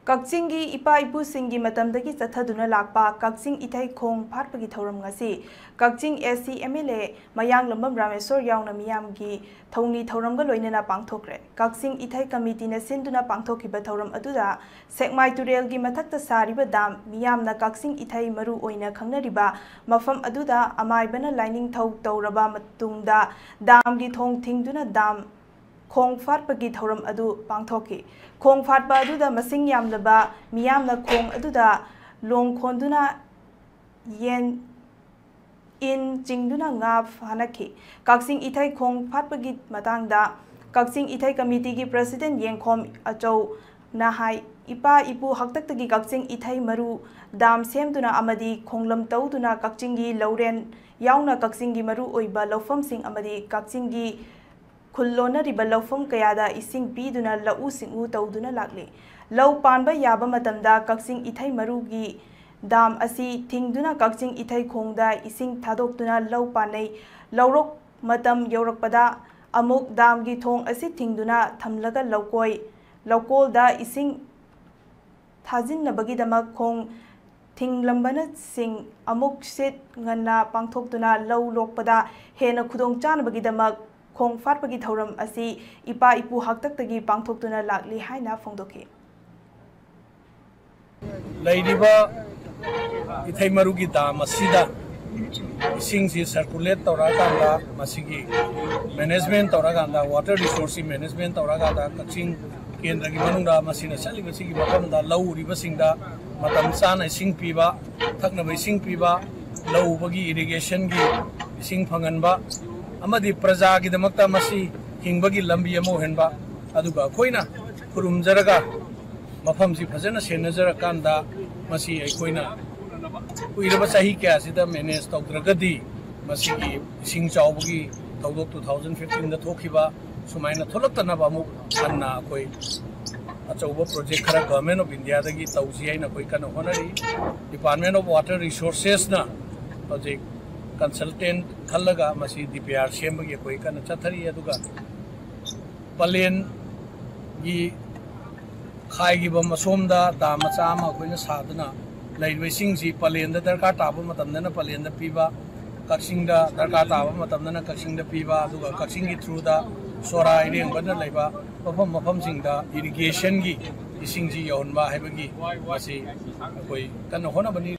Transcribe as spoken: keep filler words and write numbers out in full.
ꯀꯛꯆꯤꯡꯒꯤ ꯏꯄꯥ ꯏꯄꯨꯁꯤꯡꯒꯤ ꯃꯇꯝꯗꯒꯤ ꯆꯠꯊꯗꯨꯅ ꯂꯥꯛꯄ ꯀꯛꯆꯤꯡ ꯏꯊꯩ ꯈꯣꯡ ꯐꯥꯠꯄꯒꯤ ꯊꯧꯔꯝ ꯉꯁꯤ ꯀꯛꯆꯤꯡ ꯑꯦ ꯁꯤ ꯑꯦꯝ ꯑꯦꯜ ꯑꯦ ꯃꯌꯥꯡꯂꯝꯕꯝ ꯔꯥꯃꯦꯁꯣꯔ ꯌꯥꯎꯅ ꯃꯤꯌꯥꯝꯒꯤ ꯊꯧꯅꯤ ꯊꯧꯔꯝꯒ ꯂꯣꯏꯅꯅ ꯄꯥꯡꯊꯣꯛꯈ꯭ꯔꯦ꯫ ꯀꯛꯆꯤꯡ ꯏꯊꯩ ꯀꯃꯤꯇꯤꯅ ꯁꯤꯟꯗꯨꯅ ꯄꯥꯡꯊꯣꯛꯈꯤꯕ ꯊꯧꯔꯝ ꯑꯗꯨꯗ ꯁꯦꯛꯃꯥꯏ ꯇꯨꯔꯦꯜꯒꯤ ꯃꯊꯛꯇ ꯁꯥꯔꯤꯕ ꯗꯥꯝ, ꯃꯤꯌꯥꯝꯅ ꯀꯛꯆꯤꯡ ꯏꯊꯩ ꯃꯔꯨ ꯑꯣꯏꯅ ꯈꯪꯅꯔꯤꯕ ꯃꯐꯝ ꯑꯗꯨꯗ ꯑꯃꯥꯏꯕꯅ ꯂꯥꯏꯅꯤꯡꯊꯧ ꯇꯧꯔꯕ ꯃꯇꯨꯡꯗ ꯗꯥꯝꯒꯤ ꯊꯣꯡ ꯊꯤꯡꯗꯨꯅ ꯗꯥꯝ ꯈꯣꯡ ꯐꯥꯠꯄꯒꯤ ꯊꯧꯔꯝ ꯑꯗꯨ ꯄꯥꯡꯊꯣꯛꯈꯤ꯫ ꯈꯣꯡ ꯐꯥꯠꯄ ꯑꯗꯨꯗ ꯃꯁꯤꯡ ꯌꯥꯝꯂꯕ ꯃꯤꯌꯥꯝꯅ ꯈꯣꯡ ꯑꯗꯨꯗ ꯂꯣꯡ ꯈꯣꯟꯗꯨꯅ ꯌꯦꯟ, ꯏꯟ ꯆꯤꯡꯗꯨꯅ ꯉꯥ ꯐꯥꯅꯈꯤ꯫ ꯀꯛꯆꯤꯡ ꯏꯊꯩ ꯈꯣꯡ ꯐꯥꯠꯄꯒꯤ ꯃꯇꯥꯡꯗ ꯀꯛꯆꯤꯡ ꯏꯊꯩ ꯀꯃꯤꯇꯤꯒꯤ ꯄ꯭ꯔꯁꯤꯗꯦꯟ ꯌꯦꯡꯈꯣꯝ ꯑꯆꯧꯅ ꯍꯥꯏ, ꯏꯄꯥ ꯏꯄꯨ ꯍꯥꯛꯇꯛꯇꯒꯤ ꯀꯛꯆꯤꯡ ꯏꯊꯩ ꯃꯔꯨ ꯗꯥꯝ ꯁꯦꯝꯗꯨꯅ ꯑꯃꯗꯤ ꯈꯣꯡꯂꯝ ꯇꯧꯗꯨꯅ ꯀꯛꯆꯤꯡꯒꯤ ꯂꯧꯔꯦꯟ ꯌꯥꯎꯅ ꯀꯛꯆꯤꯡꯒꯤ ꯃꯔꯨ ꯑꯣꯏꯕ ꯂꯧꯐꯝꯁꯤꯡ ꯑꯃꯗꯤ ꯀꯛꯆꯤꯡꯒꯤ ꯈꯨꯜ ꯂꯣꯟꯅꯔꯤꯕ ꯂꯧꯐꯝ ꯀꯌꯥꯗ ꯏꯁꯤꯡ ꯄꯤꯗꯨꯅ ꯂꯧꯎ ꯁꯤꯡꯎ ꯇꯧꯗꯨꯅ ꯂꯥꯛꯂꯤ꯫ ꯂꯧ ꯄꯥꯟꯕ ꯌꯥꯕ ꯃꯇꯝꯗ ꯀꯛꯆꯤꯡ ꯏꯊꯩ ꯃꯔꯨꯒꯤ ꯗꯥꯝ ꯑꯁꯤ ꯊꯤꯡꯗꯨꯅ ꯀꯛꯆꯤꯡ ꯏꯊꯩ ꯈꯣꯡꯗ ꯏꯁꯤꯡ ꯊꯥꯗꯣꯛꯇꯨꯅ ꯂꯧ ꯄꯥꯟꯅꯩ꯫ ꯂꯧꯔꯣꯛ ꯃꯇꯝ ꯌꯧꯔꯛꯄꯗ ꯑꯃꯨꯛ ꯗꯥꯝꯒꯤ ꯊꯣꯡ ꯑꯁꯤ ꯊꯤꯡꯗꯨꯅ ꯊꯝꯂꯒ ꯂꯧꯀꯣꯏ, ꯂꯧꯀꯣꯜꯗ ꯏꯁꯤꯡ ꯊꯥꯖꯤꯟꯅꯕꯒꯤꯗꯃꯛ ꯈꯣꯡ ꯊꯤꯡꯂꯝꯕꯅꯁꯤꯡ ꯑꯃꯨꯛ ꯁꯤꯠ ꯉꯟꯅ ꯄꯥꯡꯊꯣꯛꯇꯨꯅ ꯂꯧ ꯂꯣꯛꯄꯗ ꯍꯦꯟꯅ ꯈꯨꯗꯣꯡ ꯆꯥꯅꯕꯒꯤꯗꯃꯛ ꯈꯣꯡ ꯐꯥꯠꯄꯒꯤ ꯊꯧꯔꯝ ꯑꯁꯤ ꯏꯄꯥ ꯏꯄꯨ ꯍꯥꯛꯇꯛꯇꯒꯤ ꯄꯥꯡꯊꯣꯛꯇꯨꯅ ꯂꯥꯛꯂꯤ ꯍꯥꯏꯅ ꯐꯣꯡꯗꯣꯛꯈꯤ꯫ ꯂꯩꯔꯤꯕ ꯏꯊꯩ ꯃꯔꯨꯒꯤ ꯗꯥꯝ ꯑꯁꯤꯗ ꯏꯁꯤꯡꯁꯤ ꯁꯔꯀꯨꯂꯦꯠ ꯇꯧꯔꯛꯑꯀꯥꯟꯗ, ꯃꯁꯤꯒꯤ ꯃꯦꯅꯦꯖꯃꯦꯟ ꯇꯧꯔꯀꯥꯟꯗ, ꯋꯥꯇꯔ ꯔꯤꯁꯣꯔꯁꯁꯤ ꯃꯦꯅꯦꯖꯃꯦꯟ ꯇꯧꯔꯀꯥꯟꯗ, ꯀꯛꯆꯤꯡ ꯀꯦꯟꯗ꯭ꯔꯒꯤ ꯃꯅꯨꯡꯗ ꯃꯁꯤꯅ ꯆꯠꯂꯤꯕꯁꯤꯒꯤ ꯃꯐꯝꯗ ꯂꯧ ꯎꯔꯤꯕꯁꯤꯡꯗ ꯃꯇꯝ ꯆꯥꯅ ꯏꯁꯤꯡ ꯄꯤꯕ, ꯊꯛꯅꯕ ꯏꯁꯤꯡ ꯄꯤꯕ, ꯂꯧ ꯎꯕꯒꯤ ꯏꯔꯤꯒꯦꯁꯟꯒꯤ ꯏꯁꯤꯡ ꯐꯪꯍꯟꯕ ꯑꯃꯗꯤ ꯄ꯭ꯔꯖꯥꯒꯤꯗꯃꯛꯇ ꯃꯁꯤ ꯍꯤꯡꯕꯒꯤ ꯂꯝꯕꯤ ꯑꯃ ꯑꯣꯏꯍꯟꯕ, ꯑꯗꯨꯒ ꯑꯩꯈꯣꯏꯅ ꯈꯨꯔꯨꯝꯖꯔꯒ ꯃꯐꯝꯁꯤ ꯐꯖꯅ ꯁꯦꯟꯅꯖꯔꯀꯥꯟꯗ, ꯃꯁꯤ ꯑꯩꯈꯣꯏꯅ ꯀꯨꯏꯔꯕ ꯆꯍꯤ ꯀꯌꯥꯁꯤꯗ ꯃꯦꯅꯦꯖ ꯇꯧꯗ꯭ꯔꯒꯗꯤ, ꯃꯁꯤꯒꯤ ꯏꯁꯤꯡ ꯆꯥꯎꯕꯒꯤ ꯊꯧꯗꯣꯛ two thousand fifteen ꯗ ꯊꯣꯛꯈꯤꯕ ꯁꯨꯃꯥꯏꯅ ꯊꯣꯛꯂꯛꯇꯅꯕ ꯑꯃꯨꯛ ꯍꯟꯅ ꯑꯩꯈꯣꯏ ꯑꯆꯧꯕ ꯄ꯭ꯔꯣꯖꯦꯛ ꯈꯔ Government of India ꯗꯒꯤ ꯇꯧꯁꯤ ꯍꯥꯏꯅ ꯑꯩꯈꯣꯏ ꯀꯟꯅ ꯍꯣꯠꯅꯔꯤ꯫ Department of Water Resources ꯅ ꯍꯧꯖꯤꯛ ꯀꯟꯁꯜꯇꯦꯟ ꯈꯜꯂꯒ ꯃꯁꯤ ꯗꯤ ꯄꯤ ꯑꯥꯔ ꯁꯦꯝꯕꯒꯤ ꯑꯩꯈꯣꯏ ꯀꯟꯅ ꯆꯠꯊꯔꯤ꯫ ꯑꯗꯨꯒ ꯄꯂꯦꯟꯒꯤ ꯈꯥꯏꯈꯤꯕ ꯃꯁꯣꯝꯗ ꯗꯥꯝ ꯃꯆꯥ ꯑꯃ ꯑꯩꯈꯣꯏꯅ ꯁꯥꯗꯨꯅ ꯂꯩꯔꯤꯕ ꯏꯁꯤꯡꯁꯤ ꯄꯂꯦꯟꯗ ꯗꯔꯀꯥꯔ ꯇꯥꯕ ꯃꯇꯝꯗꯅ ꯄꯂꯦꯟꯗ ꯄꯤꯕ, ꯀꯛꯆꯤꯡꯗ ꯗꯔꯀꯥꯔ ꯇꯥꯕ ꯃꯇꯝꯗꯅ ꯀꯛꯆꯤꯡꯗ ꯄꯤꯕ, ꯑꯗꯨꯒ ꯀꯛꯆꯤꯡꯒꯤ ꯊ꯭ꯔꯨꯗ ꯁꯣꯔꯥ ꯏꯔꯦꯡꯕꯅ ꯂꯩꯕ ꯃꯐꯝ ꯃꯐꯝꯁꯤꯡꯗ ꯏꯔꯤꯒꯦꯁꯟꯒꯤ ꯏꯁꯤꯡꯁꯤ ꯌꯧꯍꯟꯕ ꯍꯥꯏꯕꯒꯤ ꯃꯁꯤ ꯑꯩꯈꯣꯏ ꯀꯟꯅ ꯍꯣꯠꯅꯕꯅꯤ꯫